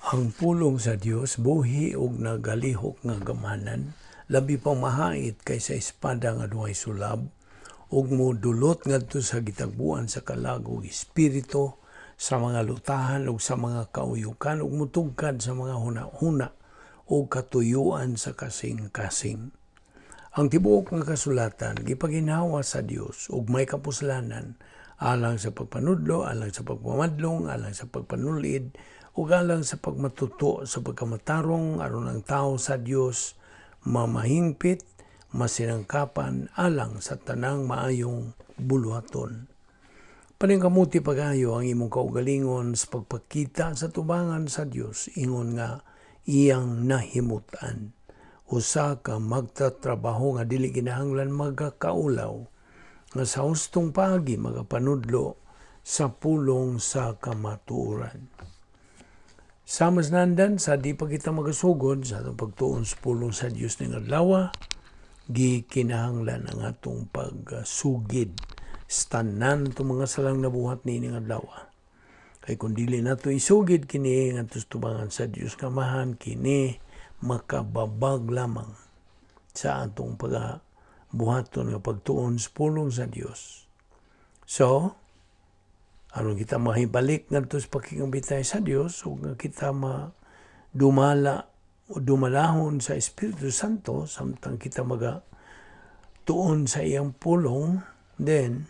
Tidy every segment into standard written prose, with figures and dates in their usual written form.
Ang pulong sa Dios buhi ug nagalihok nga gamhanan, labi pang mahait kaysa espada nga dunay sulab, ug modulot ngadto sa gitagbuan sa kalag ug espiritu, sa mga lutahan ug sa mga kauyukan, ug mutugkad sa mga huna-huna ug katuyuan sa kasing-kasing. Ang tibuok nga kasulatan gipaginhawa sa Dios ug may kapuslanan alang sa pagpanudlo, alang sa pagpamadlong, alang sa pagpanulid, ug alang sa pagmatuto sa pagkamatarong, aron ang tao sa Dios mamahingpit, masinangkapan alang sa tanang maayong buluhaton. Paningkamuti pag-ayo ang imong kaugalingon sa pagpakita sa tubangan sa Dios ingon nga iyang nahimutan. Usa ka magtatrabaho nga dili kinahanglan magakaulaw, nga sa hustong paagi magapanudlo sa pulong sa kamatuoran. Sa mas nandan, sa di pa kita magasugod sa atong pagtuon sa pulong sa Dios ning adlaw, gikinahanglan ang atong pagsugid sa tanan itong mga salang nabuhat niining adlaw. Kay kung dili nato isugid kini ngadto sa tubangan sa Dios Kamahan, kini makababag lamang sa atong pagabuhaton nga pagtuon sa pulong sa Dios. So, aron kita mahibalik ngadto sa pakigambitay sa Dios ug nga kita madumala o dumalahon sa Espiritu Santo samtang kita maga tuon sa iyang pulong, then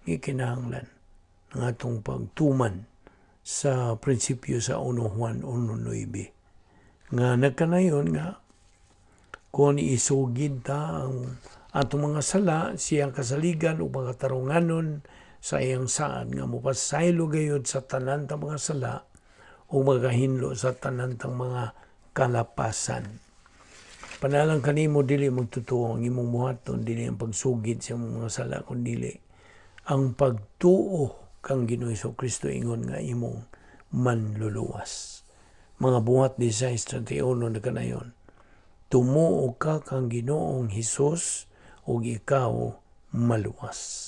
gikinahanglan ang atong pagtuman sa prinsipyo sa 1 Juan 1:9 nga nagkanayon nga kung isugid ta ang atong mga sala, siyang kasaligan ug mga tarunganon sa iyang saad nga mopasaylo gayud sa tanan tang mga sala ug magahinlo sa tanan tang mga kalapasan. Panalang kanimo dili magtotoo ang imong buhaton, dili ang pagsugid sa imong mga sala, kun dili ang pagtuo kang Ginoo Kristo ingon nga imong manluluwas. Mga Buhat 16:31 nagkanayon, tumuo ka kang Ginoong Hesus ug ikaw maluwas.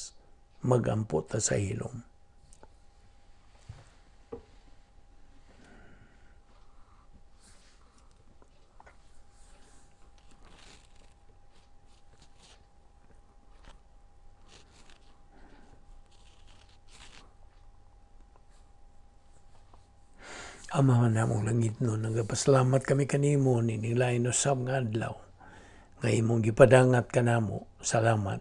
Magampo ta sa hilom. Ama namong langitnon, nagapasalamat kami kanimo nining lain usab nga adlaw nga imong gipadangat kanamo. Salamat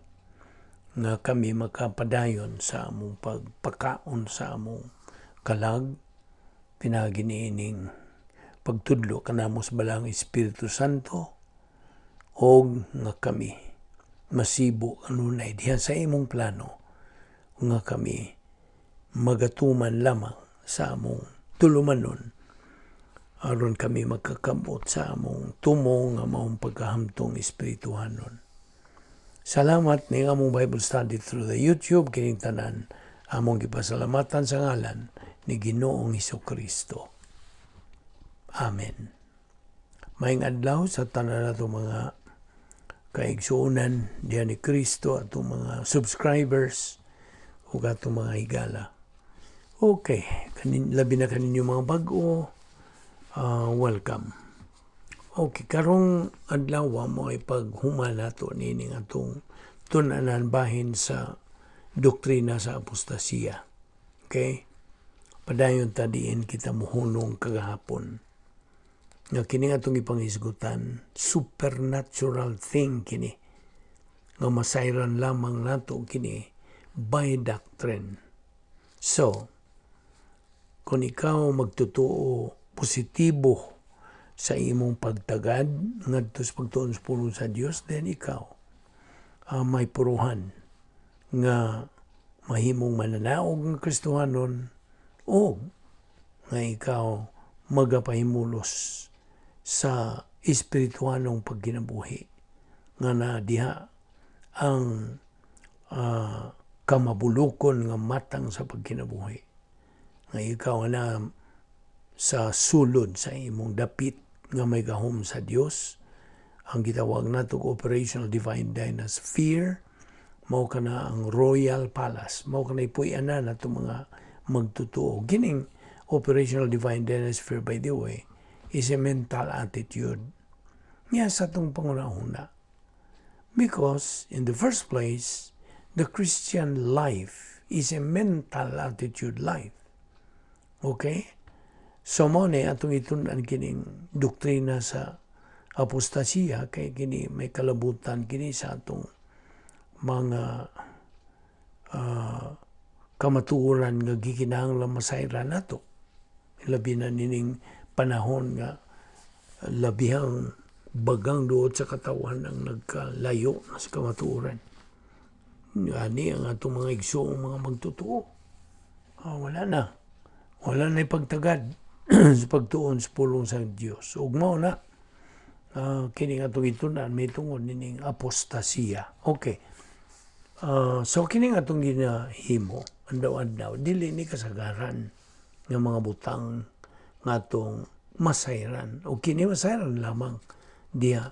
nga kami makapadayon sa among pagpakaon sa among kalag pinaagi niining pagtudlo kanamo sa Balaang Espiritu Santo, og nga kami masibo kanunay diha sa imong plano nga kami magatuman lamang sa among tulumanon aron kami magkakamot sa among tumo nga maong pagkahamtong espirituhanon. Salamat ning among Bible study through the YouTube, kining tanan among gipasalamatan sa ngalan ni Ginoong Hesukristo. Amen. Maayong adlaw sa tanan nato mga kaigsuonan diha ni Kristo, atong mga subscribers ug atong mga higala. Okay, labi na kaninyo mga bag-o, welcome. Okay, karong adlaw mo ay paghuman nato nining atong tun-anan bahin sa doktrina sa apostasiya. Okay? Padayon ta diin kita muhunong kagahapon. Nga kini atong ipanghisgutan, supernatural thing kini. Nga masayran lamang nato kini by doctrine. So, kung ikaw magtotoo positibo sa imong pagtagad ngadto sa pagtuon sa pulong sa Dios, then ikaw may puruhan nga mahimong mananaog ng Kristohanon o nga ikaw magapahimulos sa espirituhanong pagkinabuhi nga na diha ang kamabulukon nga matang sa pagkinabuhi nga ikaw na sa sulod sa imong dapit nga may gahom sa Dios. Ang gitawag nato operational divine dynasphere, mao kana ang royal palace, mao kana ipuy-anan ato mga magtotoo. Kining Operational divine denosphere, by the way, is a mental attitude. Niya sa atong panghuna-huna. Because, in the first place, the Christian life is a mental attitude life. Okay? So mao ni atong itun-an kining doktrina sa apostasiya kay kini may kalabutan kini sa atong mga kamatuoran nga gikinahanglan masayran nato. Labi na nining panahon nga labihang bagang duot sa katawan ang nagkalayo na sa kamatuoran. Ani ang atong mga igsoong mga magtotoo. Ah, wala na. Wala na ipagtagad sa pagtuon sa pulong sa Dios. Ug mao na kini nga atong itun-an may tungod nining apostasiya. Okay. So kini nga atong ginahimo adlaw-adlaw, dili ni kasagaran nga mga butang nga atong masayran o kini masayran lamang diha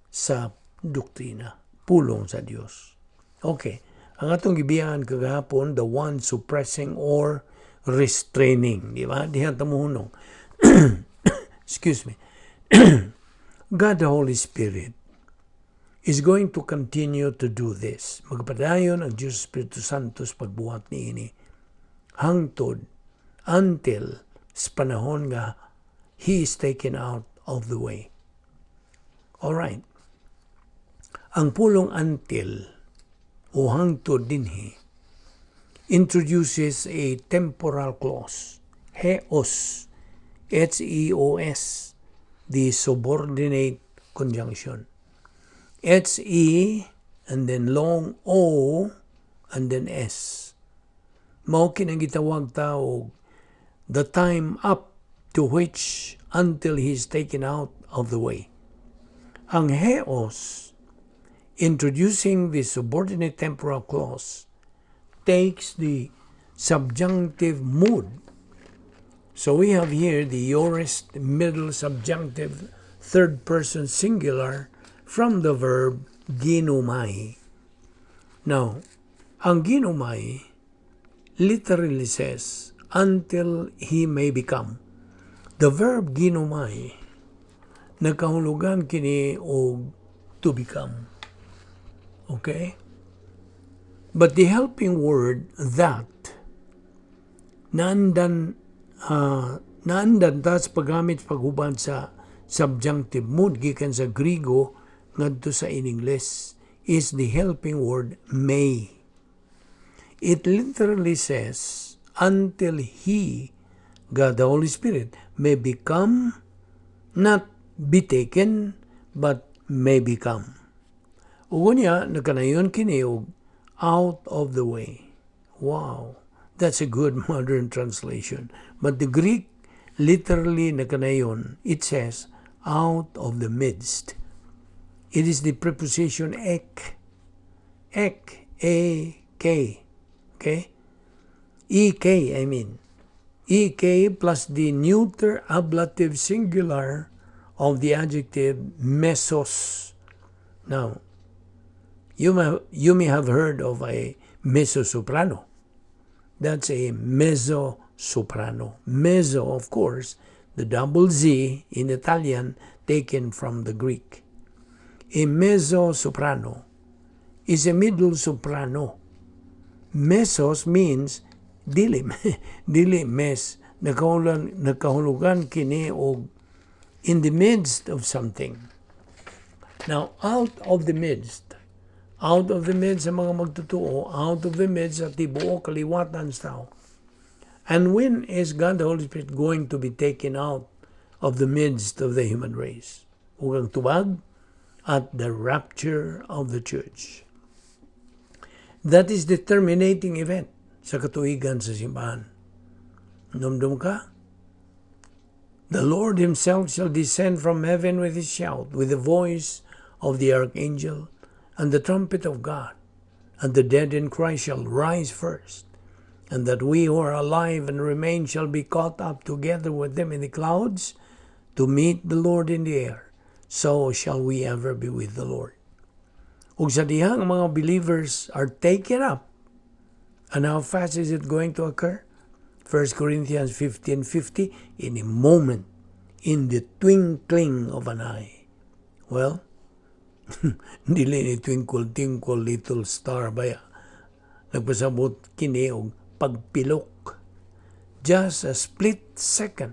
sa doktrina, pulong sa Dios. Okay. Ang atong gibiyahan kagahapon, the one suppressing or restraining, di ba? Diha ta mohunong. Excuse me. God the Holy Spirit is going to continue to do this. Magpadayon ang Diyos Espiritu Santo sa pagbuhat niini hangtod, until sa panahon nga He is taken out of the way. All right. Ang pulong "until" o "hangtod" dinhi introduces a temporal clause. Heos. Heos. The subordinate conjunction. H-E and then long O and then S. Mao kinang gitawag ta og the time up to which, until he is taken out of the way. Ang heos, introducing the subordinate temporal clause, takes the subjunctive mood. So we have here the aorist middle subjunctive third person singular from the verb ginomai. Now, ang ginomai literally says, "until he may become." The verb ginomai, nagkahulugan kini og "to become." Okay? But the helping word "that" naandan ta sa paggamit, paghubad sa subjunctive mood gikan sa Grigo ngadto sa in English is the helping word "may." It literally says, "until he," God the Holy Spirit, "may become," not be taken, but may become. Ug niya, nagkanayon kini og "out of the way." Wow, that's a good modern translation. But the Greek literally nakanayon, it says, "out of the midst." It is the preposition ek. Ek, A, K. Okay? E, K, I mean. E, K plus the neuter ablative singular of the adjective mesos. Now, you may have heard of a mezzo soprano. That's a mezzo soprano. Mezzo, of course, the double Z in Italian taken from the Greek. A mezzo soprano is a middle soprano. Mesos means dili, dili mes. Nakahulugan kini og "in the midst of something." Now, out of the midst, out of the midst sa mga magtotoo, out of the midst sa tibuok kaliwatan sa tao. And when is God the Holy Spirit going to be taken out of the midst of the human race? Ug ang tubag, at the rapture of the church. That is the terminating event sa katuigan sa simbahan. Numdum ka? The Lord himself shall descend from heaven with his shout, with the voice of the archangel, and the trumpet of God, and the dead in Christ shall rise first, and that we who are alive and remain shall be caught up together with them in the clouds to meet the Lord in the air. So shall we ever be with the Lord. Ug sa dihang mga believers are taken up. And how fast is it going to occur? 1 Corinthians 15:50, in a moment, in the twinkling of an eye. Well, dili ni twinkle twinkle little star baya. Nagpasabot kini og pagpilok. Just a split second.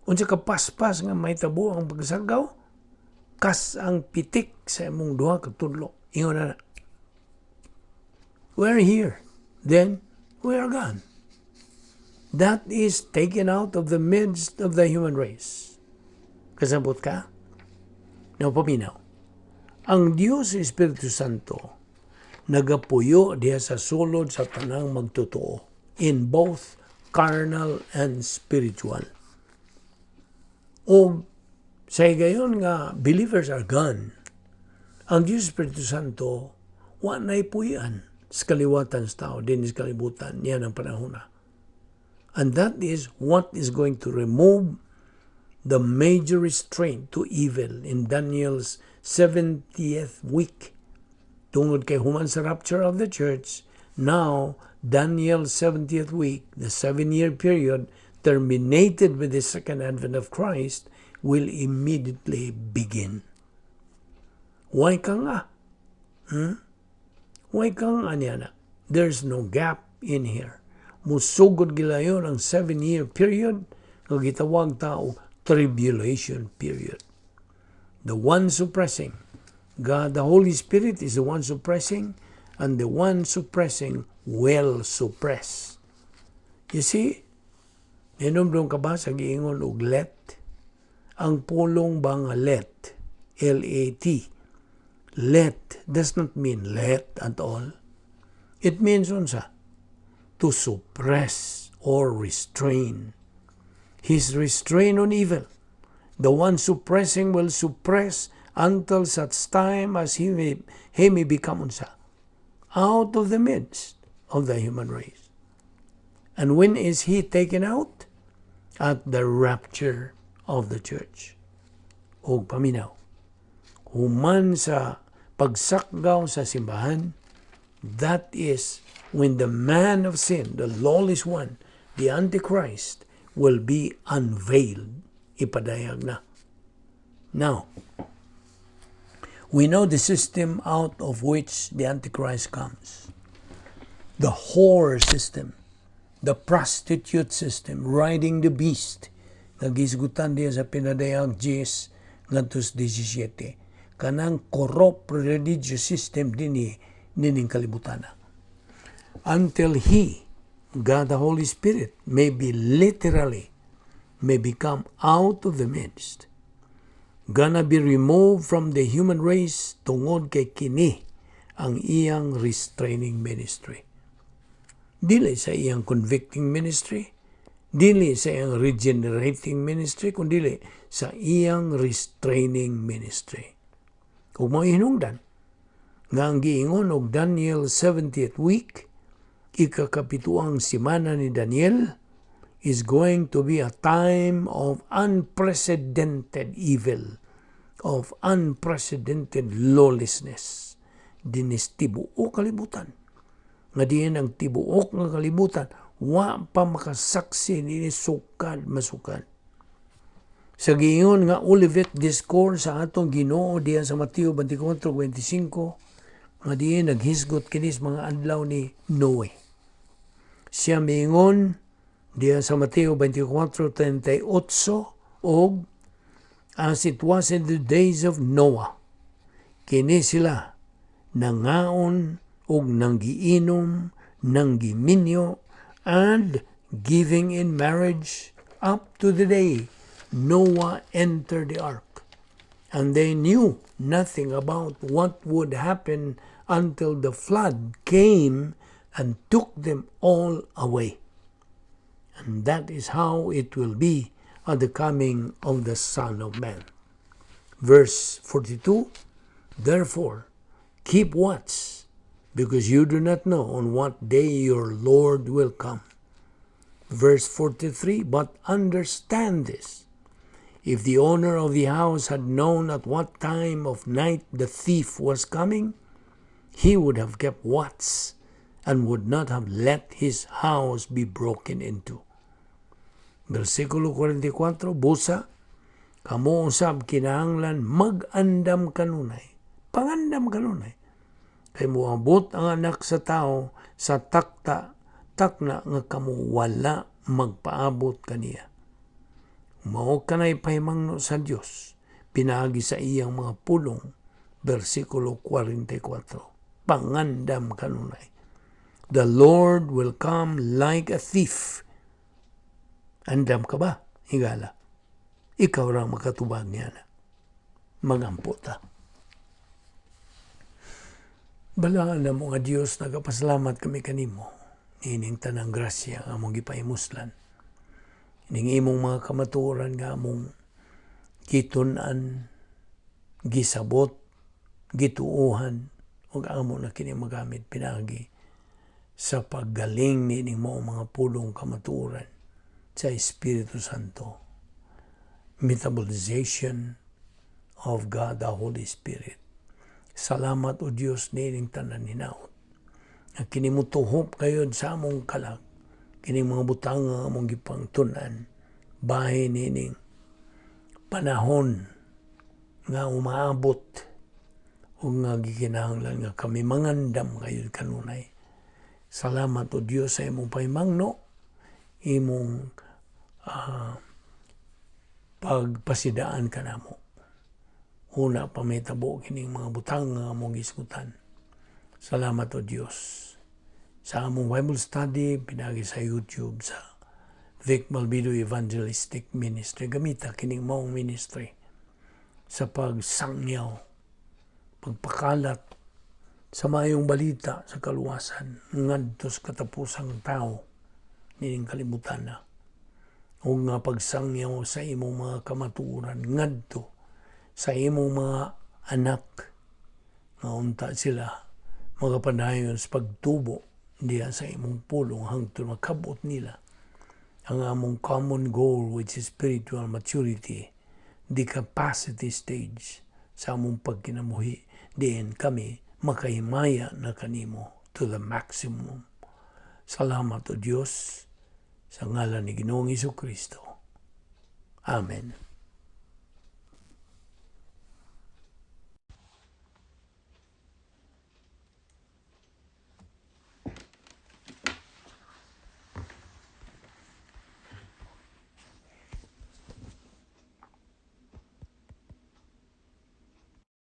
Unsa ka paspas nga mahitabo ang pagsagaw? Kas ang pitik sa imong duha ka tudlo. Ingon na. We're here. Then we are gone. That is taken out of the midst of the human race. Kasabot ka? Now, paminaw. Ang Diyos Espiritu Santo nagapuyo diha sa sulod sa tanang magtotoo in both carnal and spiritual. O sa higayon nga believers are gone, ang Diyos Espiritu Santo wa na'y puy-an sa kaliwatan sa tao din sa kalibutan niya ng panahon na. And that is what is going to remove the major restraint to evil in Daniel's 70th week. Tungod kay human sa rapture of the church, now Daniel's 70th week, the 7-year period terminated with the second advent of Christ, will immediately begin. Why ka nga? Why ka nga niya na? There's no gap in here. Musugod gilayon ang 7-year period nga gitawag tao tribulation period. The one suppressing, God the Holy Spirit is the one suppressing, and the one suppressing will suppress. You see, hinumdum ka ba sa giingon og let? Ang pulong ba nga let, L-A-T, let does not mean let at all. It means unsa? To suppress or restrain. His restraint on evil. The one suppressing will suppress until such time as he may become unsa? Out of the midst of the human race. And when is he taken out? At the rapture of the church. Og paminaw. Human sa pagsakgaw sa simbahan, that is when the man of sin, the lawless one, the Antichrist, will be unveiled. Ipadayag na. Now, we know the system out of which the Antichrist comes. The whore system, the prostitute system, riding the beast, nga gisgutan diya sa pinadayag 10 ngadto sa 17. Kanang corrupt religious system dinhi nining kalibutan. Until He, God the Holy Spirit, may be literally, may become out of the midst. Gonna be removed from the human race tungod kay kini ang iyang restraining ministry. Dili sa iyang convicting ministry, dili sa iyang regenerating ministry, kundi sa iyang restraining ministry. Ug mao hinungdan nga ang giingon og Daniel 70th week, ikakapituang simana ni Daniel, is going to be a time of unprecedented evil, of unprecedented lawlessness. Dinis tibuok kalibutan. Nga diin ang tibuok nga kalibutan, wa pa makasaksi ni sukad masukad. Sa giingon nga Olivet Discourse sa atong Ginoo diyan sa Mateo 24:25, nga diin naghisgot kini sa mga adlaw ni Noe. Siya miingon diyan sa Mateo 24:38 og as it was in the days of Noah, kini sila nangaon og nanggiinom, nanggiminyo, and giving in marriage up to the day Noah entered the ark. And they knew nothing about what would happen until the flood came and took them all away. And that is how it will be at the coming of the Son of Man. Verse 42: Therefore, keep watch, because you do not know on what day your Lord will come. Verse 43: But understand this: if the owner of the house had known at what time of night the thief was coming, he would have kept watch and would not have let his house be broken into. Versikulo 44, busa, kamo usab kinahanglan mag-andam kanunay. Pangandam kanunay. Kay moabot ang Anak sa Tao sa takta takna nga kamo wala magpaabot kaniya. Mao kanay pahimangno sa Dios pinaagi sa iyang mga pulong, versikulo 44. Pangandam kanunay. The Lord will come like a thief. Andam ka ba, higala? Ikaw ra makatubag niya na. Magampo ta. Balaan na mga Diyos, nagapasalamat kami kanimo. Ining tanang grasya nga among gipahimuslan. Ining imong mga kamatuoran nga among gitun-an, gisabot, gituohan, ug amo na kini magamit pinaagi sa paggaling niining mao mga pulong kamatuoran sa Espiritu Santo. Metabolization of God the Holy Spirit. Salamat, O Dios, niining tanan hinaot. Nga kini motuhop kayod sa among kalag, kining mga butang nga among gipangtun-an, bahin niining panahon nga umaabot ug nga gikinahanglan nga kami mangandam kayod kanunay. Salamat, O Dios, sa imong pahimangno, imong pagpasidaan kanamo. Una pa mahitabo kining mga butang nga among gisgutan. Salamat, O Dios, sa among Bible study pinaagi sa YouTube sa Vic Malvido Evangelistic Ministry. Gamita kining maong ministry sa pagsangyaw, pagpakalat sa maayong balita sa kaluwasan ngadto sa katapusang tao nining kalibutan na. O nga pagsangyaw sa imong mga kamatuoran ngadto sa imong mga anak nga unta sila magapadayon sa pagtubo diya sa imong pulong hangtod makabot nila ang among common goal, which is spiritual maturity, the capacity stage sa among pagkinabuhi, diin kami makahimaya na kanimo to the maximum. Salamat, O Dios, sa ngalan ni Ginoong Kristo. Amen.